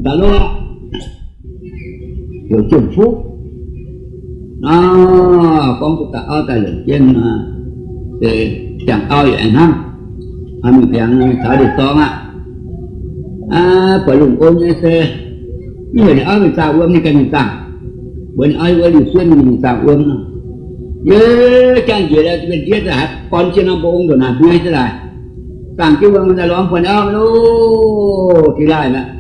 Daaih lov, heuc Jiem Fuqv. Nor, gorngv duqv daaih auv daaih longc jienv nor, se ziangh auv yaac aengx hnamv, mingh biangx taux ndeic-dorng aqv. Buatc lungh ong nyei se, mv heuc ninh auv mingh zaah wuom, ninh ganh mingh zaah. Mbuox ninh auv wuov liuz suonv mingh zaah wuom nor. Yie jangx njiec la'bienv ndiev za'haaix gorn jienv nor, mbuo ong ndongc naaic mbui se laaix. Zaah jienv wuom daaih lorz mv buatc ninh auv loh, dingh laaih mi'aqv.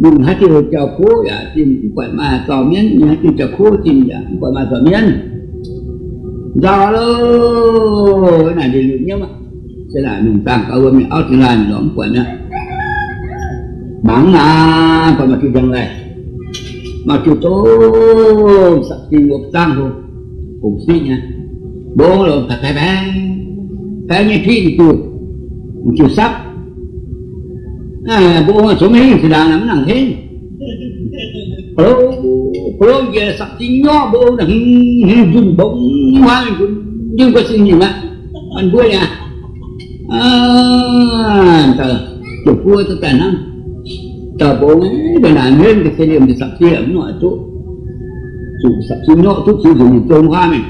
Mingh haaix diuh jauv-kuv yaac zinh mv buatc maaih zorqv mienv, mingh haaix diuh jauv-kuv zinh yaac mv buatc maaih zorqv mienv. Nzauh loh, naaic ndeic-liuc nyiemv aqv. Se naaic mingh zaah gau wuom, mingh auv dingh laaih mingh lorz mv buatc mi'aqv. Mangc naaic, buatc maaih diuh ndiangx-laih, maaih diuh dongh sapv-zinh wuom zaangv hlo, gong-siqv nyei. Mbuo ong loh, paix paix paix nyei piqv ninh diuh, ninh diuh sapv. Mbuo ong zungv maiv hingh zinh ndaangc, maiv nangc hingh. Ba'lo, ba'lo njiec sapv-zinh nyorqv mbuo ong, hmz hmz njunh mbongx huaav mingh, njunh gu'nyuoz sin nyeic aqv, manh mbuo aqv. Jiem-fuqv duqv daaih hnangv, dauh mbong, mbuo naaic hmz ga'sie liemh njiec sapv-zinh mv nor duqv, zuqc sapv-zinh nyorqv duqv zuqc nzunc zong huaav mingh.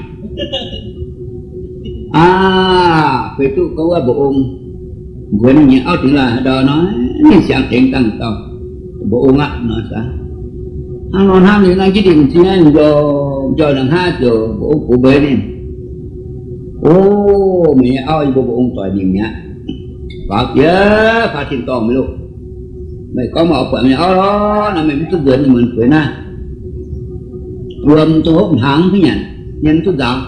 Aa, feix duqv gorngv wuov mbuo ong, mbuox ninh nyei auv dingx laaih haaix ndau nor, ninh siangx tengx dangh dauh, mbuo ong aqv nor. Hnangv nor hnangv ninh naaiv njiec ndingc zinh naaiv, njormh njormh nangh hnangv ziouc mbuo ong gox mbeix ninh. O, meih nyei auv yie mbuo mbuo ong doic mingh mi'aqv. Faaux jiex faaux tin-dorngh mingh loh. Meih gorngv meih oix buatc meih nyei auv lorqc nor, meih mv duqv nzuonx nyei muonz gueix naaiv. Wuom dongh hopv hnaangx fai nyanc, mienh mv duqv nzaaux.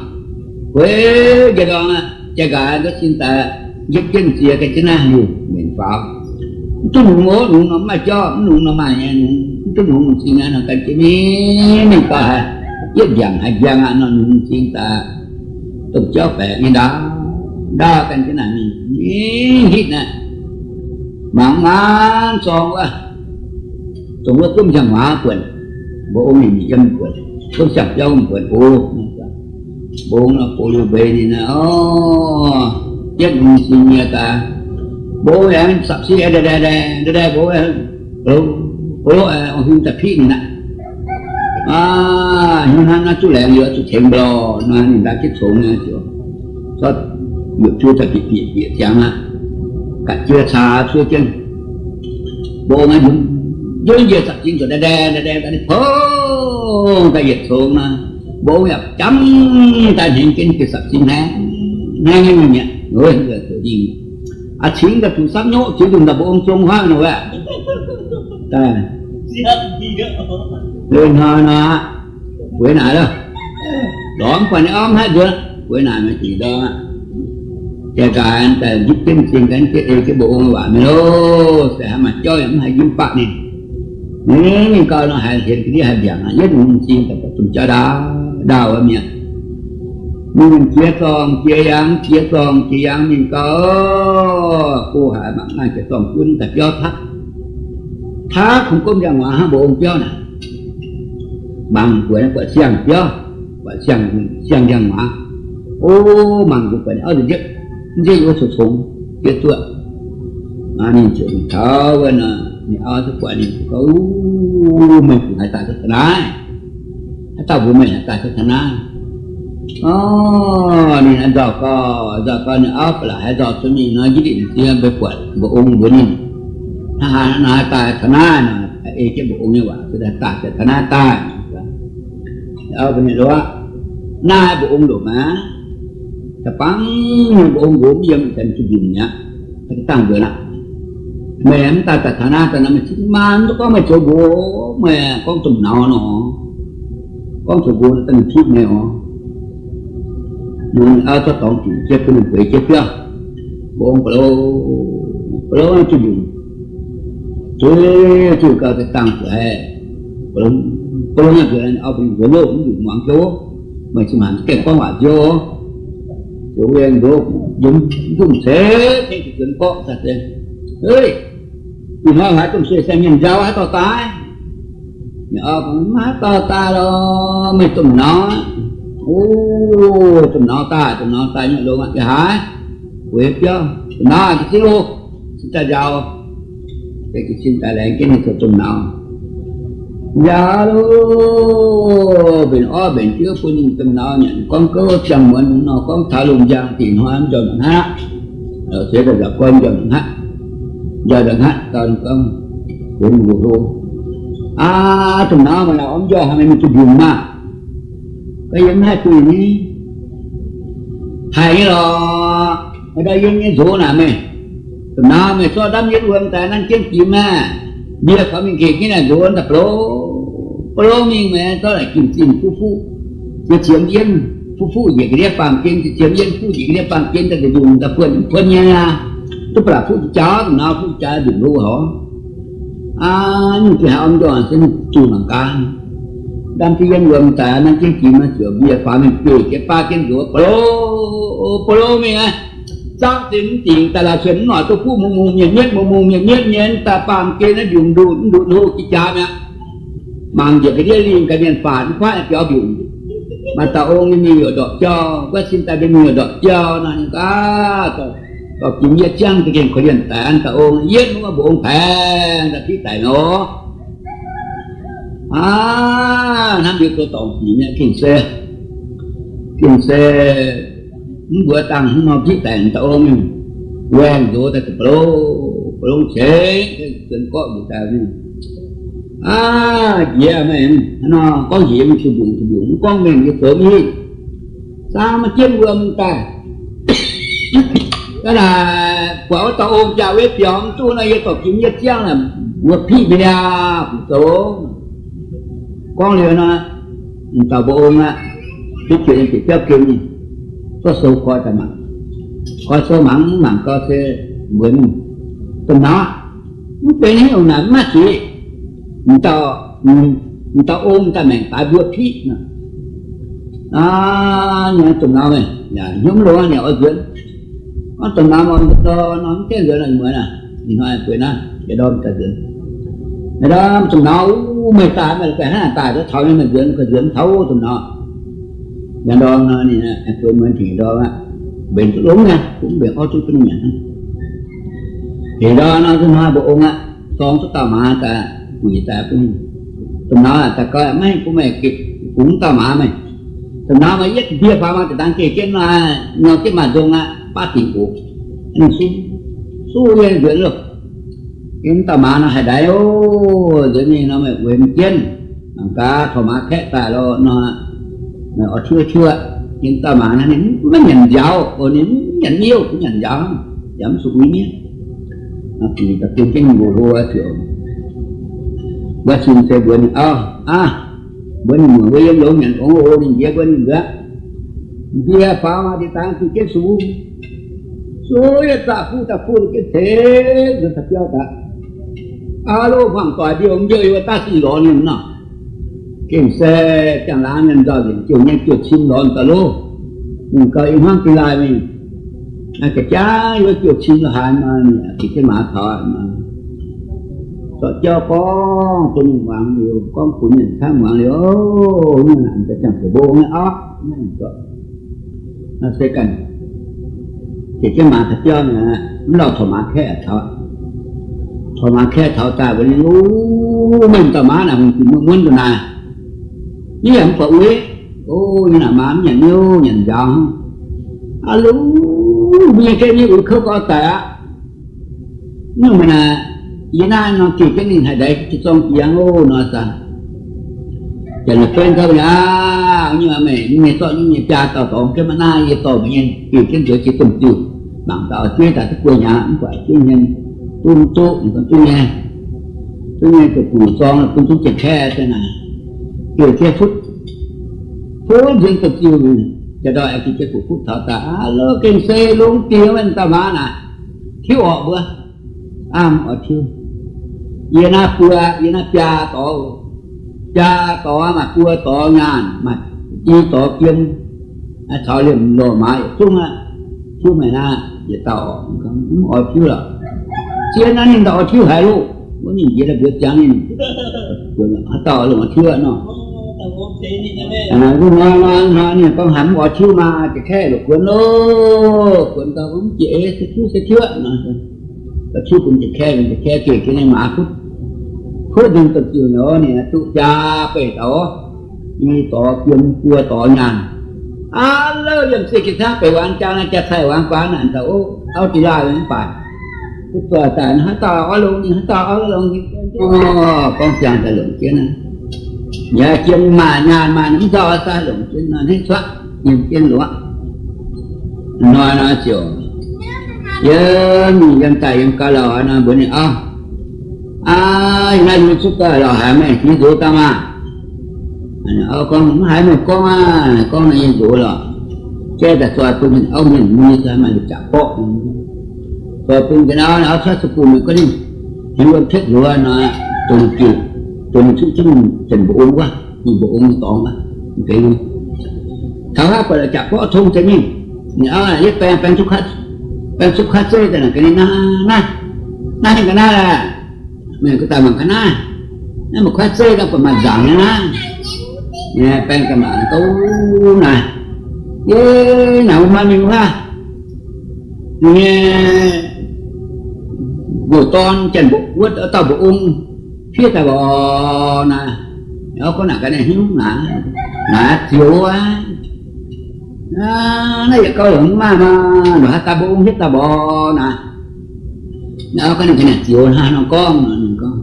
Gueix njiec ndorm aqv, jai nqaaix nqa'haav sin daaih, njiepv jienv ziex ga'ziex naaiv liuh mbenc faaux. Mv duqv nungx ov, nungx nor mv maaih jauv, mv nungx nor maaih nyei nungx. Mv duqv nungx m'zing aqv nor, gan jienv mingh, mingh gauh haiz yietv ndiangx haiz ndiangx aqv nor, nungx m'zing daaih domh jauv baeqc nyei ndaauv, ndaauv gan jienv naaic mingh, mingh hitv naaic. Mangc maanc zorng wuov, dongh wuov gomv siang-hmuangx buonc, mbuo ong ninh mingh yiem buonc, gomv siang-biauv buonc oc. Mbuo ong nor gox liuz mbeix ninh naaic, o, yietv m'zing nyei daaih. Mbuo ong aengx sapv-zinh aengx ndaih ndaih ndaih ndaih, mbuo ong aengx ba'lo ba'lo aengx hung daaih piqv ninh aqv. Aa, hnangv naaiv zuqc laengz liuz zuqc tengx mbuo lorqc nor, ninh ndaam jienv congx nyei ziouc, zorqv yuoqc juov daaih bieqc bieqc bieqc ziangx aqv. Ga'jiex caax cuotv jienv, mbuo ong aengx yungz njiec sapv-zinh zuqc ndaih ndaih ndaih ndaih daaih, ninh pongx daaih yietc congx nor, mbuo ong yaac jamv daaih hnengx jienv jiex sapv-zinh hnangv, hnangv nyei mi'aqv. Ov, cingx daaih zuqc samv nyungc jiex nzunc daaih mbuo ong zong huaav nor wuov. Hnoi nor, bueix naaic loh. Lorz mv buatc ninh auv mv haih nzuonx, bueix naaic maaih dingc ndorm aqv. Jai nqaaix daaih njiepv jienv m'zing gan jienv ei jienv mbuo ong waac mingh loh. Se haaix maaih jauv yaac mv haih njiemv baqv ninh. Ninh mingh gau nor haiz hienx ga'ndiev haiz ndiangx aqv, yietv m'zing daaih buatc domh jauv ndaauv, ndaauv wuov mi'aqv. Mingh jiex zorngh jiex yaangh, jiex zorngh jiex yaangh mingh gau, go haic mangc naaiv jiex zorngh gunv daaih biauv taqv. Taqv kungx gomv ndiangx-muangz hnangv mbuo ong biauv naaic. Mangc buatc, buatc siang-biauv, buatc siang, siang-ndiangx-muangz. O, mangc buatc ninh auv nzengc, nzengc wuov congx congx jiex duqv. Ninh ziouc mingh taux wuov nor, ninh auv duqv buatc ninh, o, meih fungc haaix daaih cuotv taux naaiv? Haaix dauh mbuox meih haaix daaih cuotv taux naaiv? O, ninh nzauh gau, nzauh gau, ninh auv ba'laqc haaix nzauh cuotv mingh nor, njiec ndingc m'zing mbuo buatc mbuo ong mbuox ninh, hnangv haaix nor haaix daaih taux naaiv nor, ei jienv mbuo ong nyei waac, daaih taux naaiv daaih. Ninh auv mbuox ninh, Loz, naaiv mbuo ong ndoqc maah, da'bangc nyei mbuo ong nqox mv yiem, daaih mingh duqv mbiungc mi'aqv, daaih dangh nzuonx aqv. Meih mv daaih daaih taux naaiv daaih nor, meih cingx maa mv duqv gorngv meih zoux nqox, meih gorngv domh naux nor. Gorngv zoux nqox daaih mingh piqv meih oc. Ninh auv zorqv dorngx diuc jienv bun ninh bueix jienv biauv. Mbuo ong ba'lo, ba'lo zuqc mbiungc, zuqc, zuqc gauh daaih dangh zuqc haiz, ba'lo, ba'lo nyei mbuox auv bun ninh nzuonx loh, mv nduqc muangx jienv, meih cingx maaih gaengh gorngv waac nziouv. Zoux weng ndoqv, nzunc, nzunc ceix tengx zuqc nzuonx gorqv daaih se, Ih hnoi haiz domh sueih saeng mienh nziaaux haaix dauh daaih? Ninh auv gorngv, Maiv haaix dauh daaih lorqc, meih domh naux. O, domh naux daaih, domh naux daaih nyei longx aqv. Ih haiz, bueix biauv, domh naux aqv, ga'zinh loh, cingx daaih nziaaux. Deix jiez sin daaih laengz jienv ninh zoux domh nauz. Njaaux loh, mbenc orv mbenc juov bun ninh domh nauz nyanc, gorngv gouv ziangh muonz nor, gorngv taux lungh njang dingc hnoi mv njormh aqv. Seix daaih nzaaux gorn njormh aqv, njormh aqv, dau ninh gorngv, mbuox ninh mbuox hlo, Aav, domh nauz, maaih laauh orv mv njormh, haaix meih mingh duqv mbiungc maah? Gorngv, Yie mv haih duqv ni. Haiz nyei lorqc, ndau yie nyei nzox naaic meih. Domh nauz, meih zorqv ndamv yietv wuom daaih nanv jienv jiex maah! Mbie faaux mingh gec jienv naaic nzox daaih ba'lov ba'lov mingh, meih zorqv naaic jiem-zinh fuqv fuqv, jiex qiemx yienv fuqv fuqv njiec ga'ndiev baamh gen, jiex qiemx yienv fuqv njiec ga'ndiev baamh gen daaih nduqc nduqc daaih buonv buonv nyei aqv. Duqv ba'laqc fuqv jiex jauv, domh nauz, fuqv jiex nduqc hlo oc. Aav, nyungc jienv haaix orv mv njormh se duqv mangc gaax. Ndamv jienv yienv wuom daaih nanv jienv jiex maah! Ziouc mbie faaux mingh gec jienv baav jienv nzox ba'lov ba'lov mingh aqv. Zaangv zinh mv dingc daaih laaix cuotv mv noic duqv fuqv mungh mungh mietv mietv mungh mungh mietv mietv nyei daaih baamh gen naaiv mbiungc nduqc mv nduqc hlo jiex jaax mi'aqv. Mangc njiec ga'ndiev lingh ga'mienh faatv mv kuaaiv biaux mbiungc. Maaih dauh ong nyei mingh youc ndorpc jauv, wuov sin daaih mingh youc ndorpc jauv nor, ninh gaax dorh jiex yietv ziangv za'gengh korv-lienh daic an dauh ong, yietv mv mbuo ong paengx daaih piqv daic nor. Aav, hnamv liuz zoux dorngc sic mi'aqv, gengh se, gengh se mv mbuox dangh hnangv nor piqv daic dauh ong, waengh nzox daaih ba'lov ba'lov ceix, zuonx gorqv njiec daaih mingh. Aav, njiec meih hnangv nor gorngv njiec mingh zuqc mbiungc zuqc mbiungc, mv gorngv mengh nyei zoux mv hiuv. Zaangv maiv jienv wuom daaih. Aav naaic, buatc wuov dauh ong jaa-wetv biaux mv duqv nor, yie dorh jiex yietv ziangv naaic mbuo piqv mi'aqv, mv zoux. Gorngv liuz nor, m'dauh mbuo ong aqv, hiuv jiex nyei bieqc biauv gengh mingh, zorqv sou koi daaih mangc. Koi sou mangc mv mangc gau se mbuox ninh, Domh nauz, mv benx haaix nyungc naaic, mv maaih zuiz. M'dauh, m'dauh ong daaih maengc daaih mbuo piqv nor. Aav, nyei domh nauz meih, yaac hnyouv mv longx aqv, ninh oix nzuonx. Gorngv domh nauz, mv dor nor mv gaengh nzuonx lorqc, mueiz aac, ih hnoi bueix naaiv yietc ndorm daaih nzuonx. Yietc ndorm, domh nauz, meih daaih, meih la'guaih hnangv naaic daaih, duqv taux nyei meih nzuonx, guaih nzuonx taux domh nauz. Yietc ndorm nor ninh bueix muonz tengx yietc ndorm aqv, mbenc duqv longx nyei, kungx mbenc orv duqv bun ninh nyanc hnangv. Yietc ndorm nor, hnoi mbuo ong aqv, dorng duqv dauh maaz daaih, guix daaih bun ninh. Domh nauz, daaih gau, maiv bun meih gec, bungx dauh maaz meih. Domh nauz, meih yietv mbie faaux maaz daaih dangx geh jienv nor, nor jienv maaih nzong aqv, baav dingc oc. Ninh suv, suv nyei nzuonx loh. Yiem dauh maaz nor haih ndaix oc. Nzuonx mingh nor meih weic mv jienv, mangc gaax torc maaz kaeqv daaih loh nor, meih oix tiuv tiuv aqv. Yiem dauh maaz naaiv ninh maiv nyanc nziaaux oc, ninh mv nyanc miuv, mv nyanc nziaaux, yaac mv zuqc uix miev. Guix daaih bun jienv mbuox hlo ziouc, wuov sin se mbuox ninh, Aav, mbuox ninh muoc mbuo yiem longx nyanc ong oc. Ninh njiec mbuox ninh nzuonx, mbie faaux maaz daaih dangx zuqc jienv sux, sux yietv zaqc fuqv daaih fuqv jienv ceix nzuonx daaih biauv daaih. Aav, loh hmuangx doic mbiouh mbiouh yie wuov daaih sin lorz ninh nor. Gengh se ziangh laangz mienh nzauh nzengc jouh nyei jouh cin lorz daaih loh. Ninh gauh i hmuangv ga'laaih mingh, ga'jangv yie jouh cin lorz haaix nor, ninh geh jienv maaz taux, zorqv jauv gorngv bun ninh muangx liuz, gorngv bun mienh camv muangx liuz, nyungc naaic daaih ziangh deix mbuo ong nyei auv, naaiv se ganh geh jienv maaz taux biauv mi'aqv, mv lauh torc maaz kaeqv taux. Torc maaz kaeqv taux daaih mbuox ninh, Ov, meih dauh maaz naaic hungh jiex muonz muonz nduqc naaic, yie yaac mv buatc uix. Ov, yie naaic maaz mv nyanc miuv nyanc nziaaux hnangv. Aav, lungh mbuo nyei gaeqv nyei uix kouv gau daic aqv. Nyungc meih naaic, yie naaiv nor geh jienv ninh haih ndaix jiex zorng jiex aqv loh nor, zanc janx la'benv gauh aqv. Nyungc meih mv nyei zorqv nyungc nyei biaa dauh dorngx jienv maiv naaiv, yie dorh meih nyei geh jienv nzuonx jiex domh diuh. Mangc gaax oix jueiv daaih duqv buo hnyangx mv baac jueiv hmien duqv mv duqv, duqv nyei, duqv nyei ziouc bungx zorng bun duqv jiex kaeqv se naaic. Geh jienv futv, futv nzuonx domh diuh, jiex ndorm aengx geh jienv bungx futv taux daaih. Aav, loh gengh se longx diex meih dauh maaz naaic, tiuv orqc mbuo. Aav, mv oix tiuv. Yie naaiv buo, yie naaiv biaa dorngx, biaa dorngx maaih buo dorngx nyaanh, maaih i dorngx jiem, caux liemh lorh maaz yietc zungv aqv. Tiuv meih naaiv yietc dauh orqc. Mv oix tiuv lorqc. Zien naaiv ninh dauh oix tiuv haic loh. Wuov ninh njiec daaih mbuox ziangx ninh, haaix dauh longc oix tiuv aqv nor. Wuov hnoi nor, hnoi ninh gorngv haiz mv oix tiuv maaz, jiex kaeqv loc kuonx loh, kuonx gau mv jiex eix, se tiuv se tiuv aqv nor. Cuotv bun jiex kaeqv, jiex kaeqv geh jienv ninh maaz kutv, kutv nzunc deic-bung nor, ninh duqv jaa beih douz, i dorh fiem buo dorh nyaanh. Aav, louh yiem zieqv ga'naaiv beic waanc jaa naaiv, jaa-caih waanc guaax naaic, dauh o, auv dih laah mv baac, duqv zoih daaih haaix dauh oix longx, ninh haaix dauh oix longx, gorngv ziangh daaih longc jienv naaiv. Yaac jiem maaih nyaanh maaih mv nzauh daaih longc jienv naaiv hnangv cuotv, yiem jienv longc aqv. Hnoi nor ziouc yiem, yiem daaih yiem gauh lauh nor mbuox ninh auv, aa, yie naaiv yie zuqc daaih lorz haiz meih yie nzox daaih maah. Auv gorngv, mv haiz meih gorngv aqv, gorngv nor yie nzox lorqc. Jaiv daaih zoih bun auv mienh muoz nyei, maaih jaax borqv. Zoih bun ga'naaiv auv cuotv zuqc bun meih gorngv ninh hiuv wuom ketv luoz nor, dongh jiuc, dongh zuqc jienv mingh zanc mbu'ong wuov, mingh mbu'ong dorngx wuov. Taux haav buatc jaax borqv tong deix mingh, ninh auv, yie baeng, baeng zuqc kaav zeiv daaih naaic ga'naaiv, naaiv, naaiv ninh ga'naaiv laeh. Meih gu daaih mangc ga'naaiv, naaiv maaih kaav zeiv daaih buatc maaih nzaangc nyei naaiv. Baeng daaih mangc ga'naaiv, yie naaic wuov maaih mingh wuov, ninh nyei nqox dorn janx-mbu'ong wuov dauh mbu'ong fiev daaih mborqv naaic. Gorngv naaic ga'naaiv hnyouv naaic, naaic zioux aqv. Naaiv yietc gauh longc mv maaih maah, ndongc haaix dauh mbu'ong fiev daaih mborqv naaic. Naaiv gorngv ninh ga'naaiv zioux hnangv nor gorngv, ninh gorngv,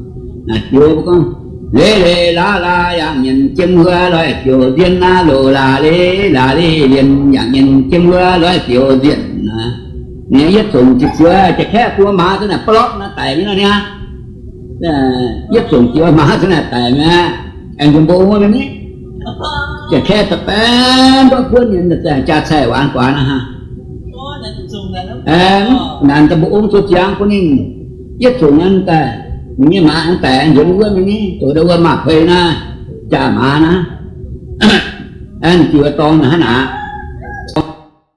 naaic zioux mbuo gorngv, leiz leiz laax laax yangh nyienz jiem huo loic ziouc nzien naaiv loz, laax leiz laax leiz liemh yangh nyienz jiem huo loic ziouc nzien naaic. Ninh yietv zongc ziouc zioux, jiex kaeqv bun maaz duqv naaic ba'lorqv naaiv daic nyei nor niaa. Yietv zongc zioux maaz duqv naaic daic mi'aqv. Aengx nzunc mbu'ong wuov mingh ni, jiex kaeqv da'baeng mborqv buonv nyei, jaa-caih waanc guaax naaiv hnangv. Naaic da'mbu'ong zoux ziangx bun ninh, yietv zongc naaiv daaih, ninh nyei maaz daic, nzuonx wuov mingh ni, zoux ndau wuov maaz-peix naaiv, jaa maaz naaiv. Ninh ziouc dorngx naaic hnangv naaic.